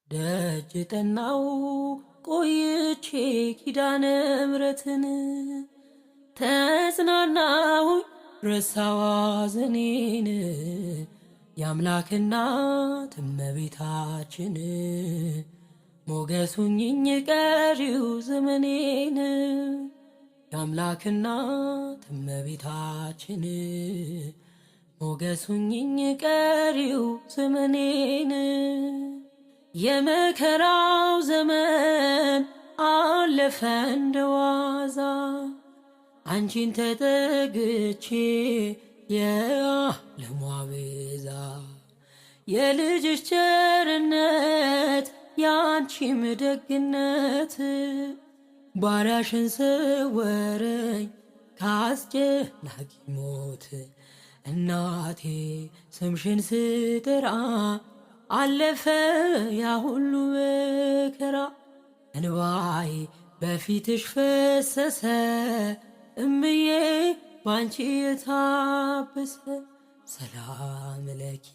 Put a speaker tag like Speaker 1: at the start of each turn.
Speaker 1: ደጅ ጠናው ቆይቼ ኪዳነ ምሕረትን ተጽናናሁኝ ረሳዋ ዘኔን የአምላክ እናት እመቤታችን ሞገሱኝኝ ቀሪው ዘመኔን የአምላክ እናት እመቤታችን ሞገሱኝኝ ቀሪው ዘመኔን የመከራው ዘመን አለፈ እንደዋዛ አንቺን ተጠግቼ የዓለሟ ቤዛ የልጅሽ ቸርነት የአንቺም ደግነት ባሪያሽን ሰወረኝ ከአስጨናቂ ሞት። እናቴ ስምሽን ስጠራ አለፈ ያ ሁሉ መከራ። እንባዬ በፊትሽ ፈሰሰ እምዬ ባንቺ የታበሰ። ሰላም ለኪ